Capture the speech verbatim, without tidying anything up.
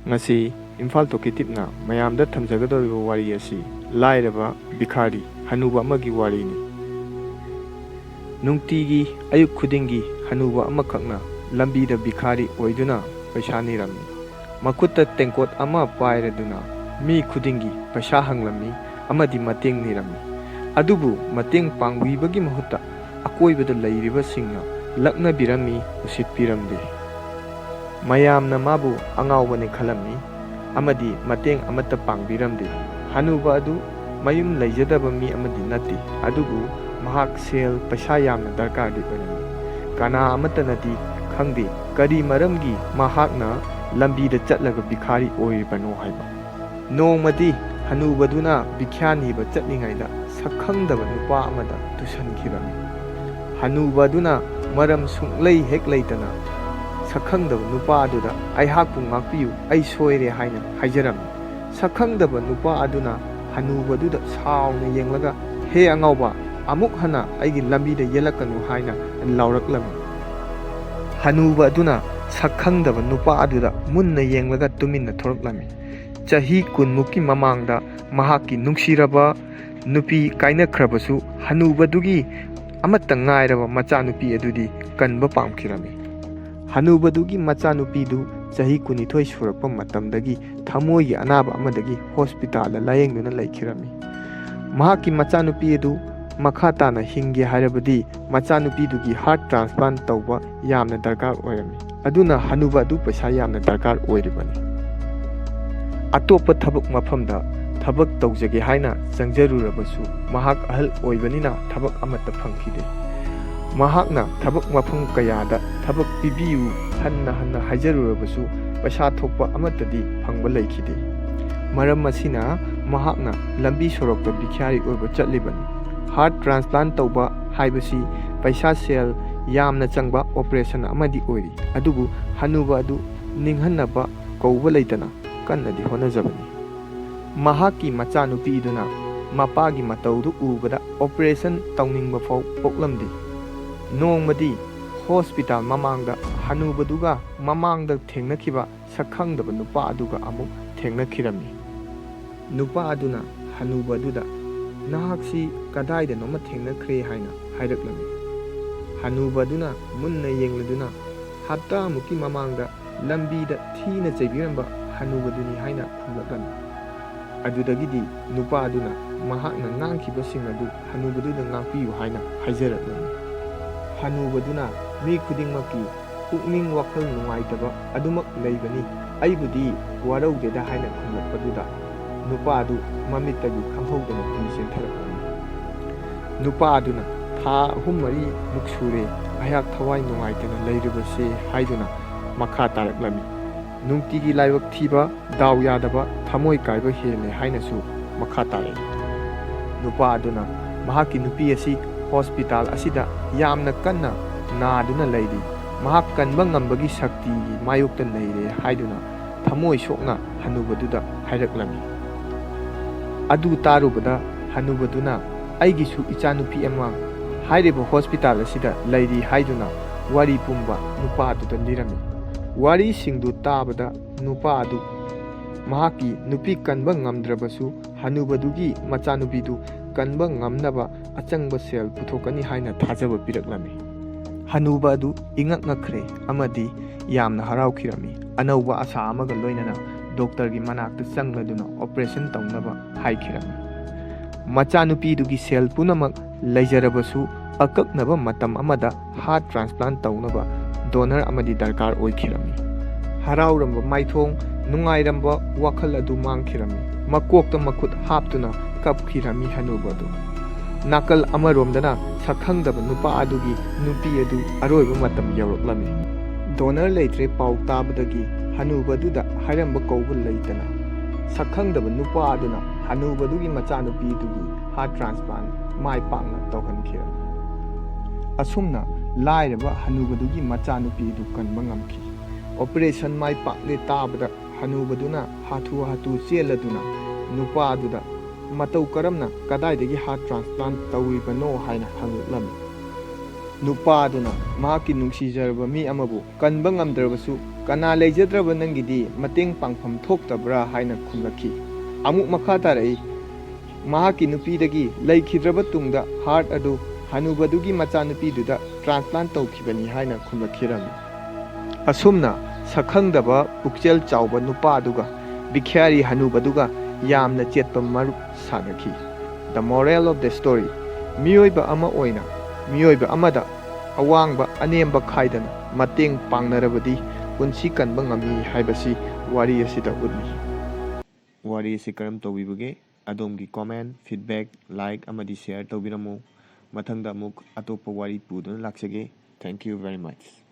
ꯉꯁꯤ ꯏꯝꯐꯥꯜ ꯇꯣꯀꯤꯇꯤꯞꯅ ꯃꯌꯥꯝꯗ ꯊꯝꯖꯒꯗꯧꯔꯤꯕ ꯋꯥꯔꯤ ꯑꯁꯤ ꯂꯥꯏꯔꯕ ꯚꯤꯈꯥꯔꯤ ꯍꯅꯨꯕ ꯑꯃꯒꯤ ꯋꯥꯔꯤꯅꯤ꯫ ꯅꯨꯡꯇꯤꯒꯤ ꯑꯌꯨꯛ ꯈꯨꯗꯤꯡꯒꯤ ꯍꯅꯨꯕ ꯑꯃꯈꯛꯅ ꯂꯝꯕꯤꯗ ꯚꯤꯈꯥꯔꯤ ꯑꯣꯏꯗꯨꯅ ꯄꯩꯁꯥ ꯅꯤꯔꯝꯃꯤ꯫ ꯃꯈꯨꯠꯇ ꯇꯦꯡꯀꯣꯠ ꯑꯃ ꯄꯥꯏꯔꯗꯨꯅ ꯃꯤ ꯈꯨꯗꯤꯡꯒꯤ ꯄꯩꯁꯥ ꯍꯪꯂꯝꯃꯤ ꯑꯃꯗꯤ ꯃꯇꯦꯡ ꯅꯤꯔꯝꯃꯤ꯫ ꯑꯗꯨꯕꯨ ꯃꯇꯦꯡ ꯄꯥꯡꯕꯤꯕꯒꯤ ꯃꯍꯨꯠꯇ ꯑꯀꯣꯏꯕꯗ ꯂꯩꯔꯤꯕꯁꯤꯡꯅ ꯂꯛꯅꯕꯤꯔꯝꯃꯤ, ꯎꯁꯤꯠꯄꯤꯔꯝꯗꯦ꯫ ꯃꯌꯥꯝꯅ ꯃꯥꯕꯨ ꯑꯉꯥꯎꯕꯅꯤ ꯈꯜꯂꯝꯃꯤ ꯑꯃꯗꯤ ꯃꯇꯦꯡ ꯑꯃꯠꯇ ꯄꯥꯡꯕꯤꯔꯝꯗꯦ꯫ ꯍꯅꯨꯕ ꯑꯗꯨ ꯃꯌꯨꯝ ꯂꯩꯖꯗꯕ ꯃꯤ ꯑꯃꯗꯤ ꯅꯠꯇꯦ, ꯑꯗꯨꯕꯨ ꯃꯍꯥꯛ ꯁꯦꯜ ꯄꯩꯁꯥ ꯌꯥꯝꯅ ꯗꯔꯀꯥꯔꯗꯤ ꯑꯣꯏꯔꯝꯃꯤ꯫ ꯀꯅꯥ ꯑꯃꯠꯇꯅꯗꯤ ꯈꯪꯗꯦ ꯀꯔꯤ ꯃꯔꯝꯒꯤ ꯃꯍꯥꯛꯅ ꯂꯝꯕꯤꯗ ꯆꯠꯂꯒ ꯚꯤꯈꯥꯔꯤ ꯑꯣꯏꯔꯤꯕꯅꯣ ꯍꯥꯏꯕ꯫ ꯅꯣꯡꯃꯗꯤ ꯍꯅꯨꯕꯗꯨꯅ ꯚꯤꯈ꯭ꯌꯥ ꯅꯤꯕ ꯆꯠꯂꯤꯉꯩꯗ ꯁꯛꯈꯪꯗꯕ ꯅꯨꯄꯥ ꯑꯃꯗ ꯇꯨꯁꯟꯈꯤꯔꯝꯃꯤ꯫ ꯍꯅꯨꯕ ꯑꯗꯨꯅ ꯃꯔꯝ ꯁꯨꯡꯂꯩ ꯍꯦꯛ ꯂꯩꯇꯅ ꯁꯛꯈꯪꯗꯕ ꯅꯨꯄꯥ ꯑꯗꯨꯗ, "ꯑꯩꯍꯥꯛꯄꯨ ꯉꯥꯛꯄꯤꯌꯨ, ꯑꯩ ꯁꯣꯏꯔꯦ" ꯍꯥꯏꯅ ꯍꯥꯏꯖꯔꯝꯃꯤ꯫ ꯁꯛꯈꯪꯗꯕ ꯅꯨꯄꯥ ꯑꯗꯨꯅ ꯍꯅꯨꯕꯗꯨꯗ ꯁꯥꯎꯅ ꯌꯦꯡꯂꯒ, "ꯍꯦ ꯑꯉꯥꯎꯕ, ꯑꯃꯨꯛ ꯍꯟꯅ ꯑꯩꯒꯤ ꯂꯝꯕꯤꯗ ꯌꯦꯜꯂꯛꯀꯅꯨ" ꯍꯥꯏꯅ ꯂꯥꯎꯔꯛꯂꯝꯃꯤ꯫ ꯍꯅꯨꯕ ꯑꯗꯨꯅ ꯁꯛꯈꯪꯗꯕ ꯅꯨꯄꯥ ꯑꯗꯨꯗ ꯃꯨꯟꯅ ꯌꯦꯡꯂꯒ ꯇꯨꯃꯤꯟꯅ ꯊꯣꯔꯛꯂꯝꯃꯤ꯫ ꯆꯍꯤ ꯀꯨꯟꯃꯨꯛꯀꯤ ꯃꯃꯥꯡꯗ ꯃꯍꯥꯛꯀꯤ ꯅꯨꯡꯁꯤꯔꯕ ꯅꯨꯄꯤ ꯀꯥꯏꯅꯈ꯭ꯔꯕꯁꯨ, ꯍꯅꯨꯕꯗꯨꯒꯤ ꯑꯃꯠꯇ ꯉꯥꯏꯔꯕ ꯃꯆꯥꯅꯨꯄꯤ ꯑꯗꯨꯗꯤ ꯀꯟꯕ ꯄꯥꯝꯈꯤꯔꯝꯃꯤ꯫ ꯍꯅꯨꯕꯗꯨꯒꯤ ꯃꯆꯥꯅꯨꯄꯤꯗꯨ ꯆꯍꯤ ꯀꯨꯟꯅꯤꯊꯣꯏ ꯁꯨꯔꯛꯄ ꯃꯇꯝꯗꯒꯤ ꯊꯃꯣꯏꯒꯤ ꯑꯅꯥꯕ ꯑꯃꯗꯒꯤ ꯍꯣꯁꯄꯤꯇꯥꯜꯗ ꯂꯥꯌꯦꯡꯗꯨꯅ ꯂꯩꯈꯤꯔꯝꯃꯤ꯫ ꯃꯍꯥꯛꯀꯤ ꯃꯆꯥꯅꯨꯄꯤ ꯑꯗꯨ ꯃꯈꯥ ꯇꯥꯅ ꯍꯤꯡꯒꯦ ꯍꯥꯏꯔꯕꯗꯤ ꯃꯆꯥꯅꯨꯄꯤꯗꯨꯒꯤ ꯍꯥꯔꯠ ꯇ꯭ꯔꯥꯟꯁꯄ꯭ꯂꯥꯟ ꯇꯧꯕ ꯌꯥꯝꯅ ꯗꯔꯀꯥꯔ ꯑꯣꯏꯔꯝꯃꯤ꯫ ꯑꯗꯨꯅ ꯍꯅꯨꯕ ꯑꯗꯨ ꯄꯩꯁꯥ ꯌꯥꯝꯅ ꯗꯔꯀꯥꯔ ꯑꯣꯏꯔꯤꯕꯅꯤ꯫ ꯑꯇꯣꯞꯄ ꯊꯕꯛ ꯃꯐꯝꯗ ꯊꯕꯛ ꯇꯧꯖꯒꯦ ꯍꯥꯏꯅ ꯆꯪꯖꯔꯨꯔꯕꯁꯨ, ꯃꯍꯥꯛ ꯑꯍꯜ ꯑꯣꯏꯕꯅꯤꯅ ꯊꯕꯛ ꯑꯃꯠꯇ ꯐꯪꯈꯤꯗꯦ꯫ ꯃꯍꯥꯛꯅ ꯊꯕꯛ ꯃꯐꯝ ꯀꯌꯥꯗ ꯊꯕꯛ ꯄꯤꯕꯤꯌꯨ ꯍꯟꯅ ꯍꯟꯅ ꯍꯥꯏꯖꯔꯨꯔꯕꯁꯨ, ꯄꯩꯁꯥ ꯊꯣꯛꯄ ꯑꯃꯠꯇꯗꯤ ꯐꯪꯕ ꯂꯩꯈꯤꯗꯦ꯫ ꯃꯔꯝ ꯑꯁꯤꯅ ꯃꯍꯥꯛꯅ ꯂꯝꯕꯤ ꯁꯣꯔꯣꯛꯇ ꯚꯤꯈ꯭ꯌꯥꯔꯤ ꯑꯣꯏꯕ ꯆꯠꯂꯤꯕꯅꯤ꯫ ꯍꯥꯔꯠ ꯇ꯭ꯔꯥꯟꯁꯄ꯭ꯂꯥꯟ ꯇꯧꯕ ꯍꯥꯏꯕꯁꯤ ꯄꯩꯁꯥ ꯁꯦꯜ ꯌꯥꯝꯅ ꯆꯪꯕ ꯑꯣꯄꯔꯦꯁꯟ ꯑꯃꯗꯤ ꯑꯣꯏꯔꯤ꯫ ꯑꯗꯨꯕꯨ ꯍꯅꯨꯕ ꯑꯗꯨ ꯅꯤꯡꯍꯟꯅꯕ ꯀꯧꯕ ꯂꯩꯇꯅ ꯀꯟꯅꯗꯤ ꯍꯣꯠꯅꯖꯕꯅꯤ꯫ ꯃꯍꯥꯛꯀꯤ ꯃꯆꯥꯅꯨꯄꯤꯗꯨꯅ ꯃꯄꯥꯒꯤ ꯃꯇꯧꯗꯨ ꯎꯕꯗ ꯑꯣꯄꯔꯦꯁꯟ ꯇꯧꯅꯤꯡꯕ ꯐꯥꯎ ꯄꯣꯛꯂꯝꯗꯦ꯫ ꯅꯣꯡꯃꯗꯤ ꯍꯣꯁꯄꯤꯇꯥꯜ ꯃꯃꯥꯡꯗ ꯍꯅꯨꯕꯗꯨꯒ ꯃꯃꯥꯡꯗ ꯊꯦꯡꯅꯈꯤꯕ ꯁꯛꯈꯪꯗꯕ ꯅꯨꯄꯥ ꯑꯗꯨꯒ ꯑꯃꯨꯛ ꯊꯦꯡꯅꯈꯤꯔꯝꯃꯤ꯫ ꯅꯨꯄꯥ ꯑꯗꯨꯅ ꯍꯅꯨꯕ ꯑꯗꯨꯗ, "ꯅꯍꯥꯛꯁꯤ ꯀꯗꯥꯏꯗꯅꯣꯃ ꯊꯦꯡꯅꯈ꯭ꯔꯦ" ꯍꯥꯏꯅ ꯍꯥꯏꯔꯛꯂꯝꯃꯤ꯫ ꯍꯅꯨꯕ ꯑꯗꯨꯅ ꯃꯨꯟꯅ ꯌꯦꯡꯂꯗꯨꯅ, ꯍꯞꯇꯥꯃꯨꯛꯀꯤ ꯃꯃꯥꯡꯗ ꯂꯝꯕꯤꯗ ꯊꯤꯅ ꯆꯩꯕꯤꯔꯝꯕ ꯍꯅꯨꯕꯗꯨꯅꯤ ꯍꯥꯏꯅ ꯈꯨꯝꯂꯛꯂꯝꯃꯤ꯫ ꯑꯗꯨꯗꯒꯤꯗꯤ ꯅꯨꯄꯥ ꯑꯗꯨꯅ ꯃꯍꯥꯛꯅ ꯉꯥꯡꯈꯤꯕꯁꯤꯡ ꯑꯗꯨ ꯍꯅꯨꯕꯗꯨꯗ ꯉꯥꯛꯄꯤꯌꯨ ꯍꯥꯏꯅ ꯍꯥꯏꯖꯔꯛꯂꯝꯃꯤ꯫ ꯍꯅꯨꯕꯗꯨꯅ ꯃꯤ ꯈꯨꯗꯤꯡꯃꯛꯀꯤ ꯄꯨꯛꯅꯤꯡ ꯋꯥꯈꯜ ꯅꯨꯡꯉꯥꯏꯇꯕ ꯑꯗꯨꯃꯛ ꯂꯩꯕꯅꯤ, ꯑꯩꯕꯨꯗꯤ ꯋꯥꯔꯧꯗꯦꯗ ꯍꯥꯏꯅ ꯈꯨꯝꯂꯛꯄꯗꯨꯗ ꯅꯨꯄꯥ ꯑꯗꯨ ꯃꯃꯤꯠꯇꯒꯤ ꯈꯪꯍꯧꯗꯅ ꯄꯤ ꯆꯦꯟꯊꯔꯛꯂꯝꯃꯤ꯫ ꯅꯨꯄꯥ ꯑꯗꯨꯅ, "ꯊꯥ ꯑꯍꯨꯝ ꯃꯔꯤꯃꯨꯛ ꯁꯨꯔꯦ ꯑꯩꯍꯥꯛ ꯊꯋꯥꯏ ꯅꯨꯡꯉꯥꯏꯇꯅ ꯂꯩꯔꯤꯕꯁꯦ" ꯍꯥꯏꯗꯨꯅ ꯃꯈꯥ ꯇꯥꯔꯛꯂꯝꯃꯤ꯫ "ꯅꯨꯡꯇꯤꯒꯤ ꯂꯥꯏꯕꯛ ꯊꯤꯕ, ꯗꯥꯎ ꯌꯥꯗꯕ, ꯊꯃꯣꯏ ꯀꯥꯏꯕ ꯍꯦꯜꯂꯦ" ꯍꯥꯏꯅꯁꯨ ꯃꯈꯥ ꯇꯥꯔꯛꯏ꯫ ꯅꯨꯄꯥ ꯑꯗꯨꯅ ꯃꯍꯥꯛꯀꯤ ꯅꯨꯄꯤ ꯑꯁꯤ ꯍꯣꯁꯄꯤꯇꯥꯜ ꯑꯁꯤꯗ ꯌꯥꯝꯅ ꯀꯟꯅ ꯅꯥꯗꯨꯅ ꯂꯩꯔꯤ, ꯃꯍꯥꯛ ꯀꯟꯕ ꯉꯝꯕꯒꯤ ꯁꯛꯇꯤꯒꯤ ꯃꯥꯌꯣꯛꯇ ꯂꯩꯔꯦ ꯍꯥꯏꯗꯨꯅ ꯊꯃꯣꯏ ꯁꯣꯛꯅ ꯍꯅꯨꯕꯗꯨꯗ ꯍꯥꯏꯔꯛꯂꯝꯃꯤ꯫ ꯑꯗꯨ ꯇꯥꯔꯨꯕꯗ ꯍꯅꯨꯕꯗꯨꯅ, "ꯑꯩꯒꯤꯁꯨ ꯏꯆꯥꯅꯨꯄꯤ ꯑꯃ ꯍꯥꯏꯔꯤꯕ ꯍꯣꯁꯄꯤꯇꯥꯜ ꯑꯁꯤꯗ ꯂꯩꯔꯤ" ꯍꯥꯏꯗꯨꯅ ꯋꯥꯔꯤ ꯄꯨꯝꯕ ꯅꯨꯄꯥ ꯑꯗꯨꯗ ꯂꯤꯔꯝꯃꯤ꯫ ꯋꯥꯔꯤꯁꯤꯡꯗꯨ ꯇꯥꯕꯗ ꯅꯨꯄꯥ ꯑꯗꯨ ꯃꯍꯥꯛꯀꯤ ꯅꯨꯄꯤ ꯀꯟꯕ ꯉꯝꯗ꯭ꯔꯕꯁꯨ ꯍꯅꯨꯕꯗꯨꯒꯤ ꯃꯆꯥꯅꯨꯄꯤꯗꯨ ꯀꯟꯕ ꯉꯝꯅꯕ ꯑꯆꯪꯕ ꯁꯦꯜ ꯄꯨꯊꯣꯛꯀꯅꯤ ꯍꯥꯏꯅ ꯊꯥꯖꯕ ꯄꯤꯔꯛꯂꯝꯃꯤ꯫ ꯍꯅꯨꯕ ꯑꯗꯨ ꯏꯉꯛ ꯉꯛꯈ꯭ꯔꯦ ꯑꯃꯗꯤ ꯌꯥꯝꯅ ꯍꯔꯥꯎꯈꯤꯔꯝꯃꯤ꯫ ꯑꯅꯧꯕ ꯑꯥꯁꯥ ꯑꯃꯒ ꯂꯣꯏꯅꯅ ꯗꯣꯛꯇꯔꯒꯤ ꯃꯅꯥꯛꯇ ꯆꯪꯂꯗꯨꯅ ꯑꯣꯄꯔꯦꯁꯟ ꯇꯧꯅꯕ ꯍꯥꯏꯈꯤꯔꯝꯃꯤ꯫ ꯃꯆꯥꯅꯨꯄꯤꯗꯨꯒꯤ ꯁꯦꯜ ꯄꯨꯝꯅꯃꯛ ꯂꯩꯖꯔꯕꯁꯨ, ꯑꯀꯛꯅꯕ ꯃꯇꯝ ꯑꯃꯗ ꯍꯥꯔꯠ ꯇ꯭ꯔꯥꯟꯁꯄ꯭ꯂꯥꯟ ꯇꯧꯅꯕ ꯗꯣꯅꯔ ꯑꯃꯗꯤ ꯗꯔꯀꯥꯔ ꯑꯣꯏꯈꯤꯔꯝꯃꯤ꯫ ꯍꯔꯥꯎꯔꯝꯕ ꯃꯥꯏꯊꯣꯡ, ꯅꯨꯡꯉꯥꯏꯔꯝꯕ ꯋꯥꯈꯜ ꯑꯗꯨ ꯃꯥꯡꯈꯤꯔꯝꯃꯤ꯫ ꯃꯀꯣꯛꯇ ꯃꯈꯨꯠ ꯍꯥꯞꯇꯨꯅ ꯀꯞꯈꯤꯔꯝꯃꯤ ꯍꯅꯨꯕ ꯑꯗꯨ꯫ ꯅꯥꯀꯜ ꯑꯃꯔꯣꯝꯗꯅ ꯁꯛꯈꯪꯗꯕ ꯅꯨꯄꯥ ꯑꯗꯨꯒꯤ ꯅꯨꯄꯤ ꯑꯗꯨ ꯑꯔꯣꯏꯕ ꯃꯇꯝ ꯌꯧꯔꯛꯂꯝꯃꯤ꯫ ꯗꯣꯅꯔ ꯂꯩꯇ꯭ꯔꯦ ꯄꯥꯎ ꯇꯥꯕꯗꯒꯤ ꯍꯅꯨꯕꯗꯨꯗ ꯍꯥꯏꯔꯝꯕ ꯀꯧꯕ ꯂꯩꯇꯅ ꯁꯛꯈꯪꯗꯕ ꯅꯨꯄꯥ ꯑꯗꯨꯅ ꯍꯅꯨꯕꯗꯨꯒꯤ ꯃꯆꯥꯅꯨꯄꯤꯗꯨꯒꯤ ꯍꯥꯔꯠ ꯇ꯭ꯔꯥꯟꯁꯄ꯭ꯂꯥꯟ ꯃꯥꯏ ꯄꯥꯛꯅ ꯇꯧꯍꯟꯈꯤꯔꯝꯃꯤ꯫ ꯑꯁꯨꯝꯅ ꯂꯥꯏꯔꯕ ꯍꯅꯨꯕꯗꯨꯒꯤ ꯃꯆꯥꯅꯨꯄꯤ ꯑꯗꯨ ꯀꯟꯕ ꯉꯝꯈꯤ꯫ ꯑꯣꯄꯔꯦꯁꯟ ꯃꯥꯏ ꯄꯥꯛꯂꯦ ꯇꯥꯕꯗ ꯍꯅꯨꯕꯗꯨꯅ ꯍꯥꯊꯨ ꯍꯥꯊꯨ ꯆꯦꯜꯂꯗꯨꯅ ꯅꯨꯄꯥ ꯑꯗꯨꯗ ꯃꯇꯧ ꯀꯔꯝꯅ ꯀꯗꯥꯏꯗꯒꯤ ꯍꯥꯔꯠ ꯇ꯭ꯔꯥꯟꯁꯄ꯭ꯂꯥꯟ ꯇꯧꯔꯤꯕꯅꯣ ꯍꯥꯏꯅ ꯍꯪꯂꯛꯂꯝꯃꯤ꯫ ꯅꯨꯄꯥꯗꯨꯅ ꯃꯍꯥꯛꯀꯤ ꯅꯨꯡꯁꯤꯖꯔꯕ ꯃꯤ ꯑꯃꯕꯨ ꯀꯟꯕ ꯉꯝꯗ꯭ꯔꯕꯁꯨ, "ꯀꯅꯥ ꯂꯩꯖꯗ꯭ꯔꯕ ꯅꯪꯒꯤꯗꯤ ꯃꯇꯦꯡ ꯄꯥꯡꯐꯝ ꯊꯣꯛꯇꯕ꯭ꯔꯥ?" ꯍꯥꯏꯅ ꯈꯨꯝꯂꯛꯈꯤ꯫ ꯑꯃꯨꯛ ꯃꯈꯥ ꯇꯥꯔꯛꯏ, ꯃꯍꯥꯛꯀꯤ ꯅꯨꯄꯤꯗꯒꯤ ꯂꯩꯈꯤꯗ꯭ꯔꯕ ꯇꯨꯡꯗ ꯍꯥꯔꯠ ꯑꯗꯨ ꯍꯅꯨꯕꯗꯨꯒꯤ ꯃꯆꯥꯅꯨꯄꯤꯗꯨꯗ ꯇ꯭ꯔꯥꯟꯁꯄ꯭ꯂꯥꯟ ꯇꯧꯈꯤꯕꯅꯤ ꯍꯥꯏꯅ ꯈꯨꯝꯂꯛꯈꯤꯔꯝꯃꯤ꯫ ꯑꯁꯨꯝꯅ ꯁꯛꯈꯪꯗꯕ ꯄꯨꯛꯆꯦꯜ ꯆꯥꯎꯕ ꯅꯨꯄꯥꯗꯨꯒ ꯕꯤꯈ꯭ꯌꯥꯔꯤ ꯍꯅꯨꯕꯗꯨꯒ ꯌꯥꯝꯅ ꯆꯦꯠꯄ ꯃꯔꯨꯞ ꯁꯥꯟꯅꯈꯤ꯫ The moral of the story: ꯃꯤꯑꯣꯏꯕ ꯑꯃ ꯑꯣꯏꯅ ꯃꯤꯑꯣꯏꯕ ꯑꯃꯗ ꯑꯋꯥꯡꯕ ꯑꯅꯦꯝꯕ ꯈꯥꯏꯗꯅ ꯃꯇꯦꯡ ꯄꯥꯡꯅꯔꯕꯗꯤ ꯄꯨꯟꯁꯤ ꯀꯟꯕ ꯉꯝꯃꯤ ꯍꯥꯏꯕꯁꯤ ꯋꯥꯔꯤ ꯑꯁꯤꯗ ꯎꯠꯂꯤ꯫ ꯋꯥꯔꯤ ꯑꯁꯤ ꯀꯔꯝ ꯇꯧꯕꯤꯕꯒꯦ? ꯑꯗꯣꯝꯒꯤ ꯀꯣꯃꯦꯟ, ꯐꯤꯗꯕꯦꯛ, ꯂꯥꯏꯛ ꯑꯃꯗꯤ ꯁꯤꯌꯔ ꯇꯧꯕꯤꯔꯝꯃꯨ꯫ ꯃꯊꯪꯗ ꯑꯃꯨꯛ ꯑꯇꯣꯞꯄ ꯋꯥꯔꯤ ꯄꯨꯗꯨꯅ ꯂꯥꯛꯆꯒꯦ꯫ Thank you very much.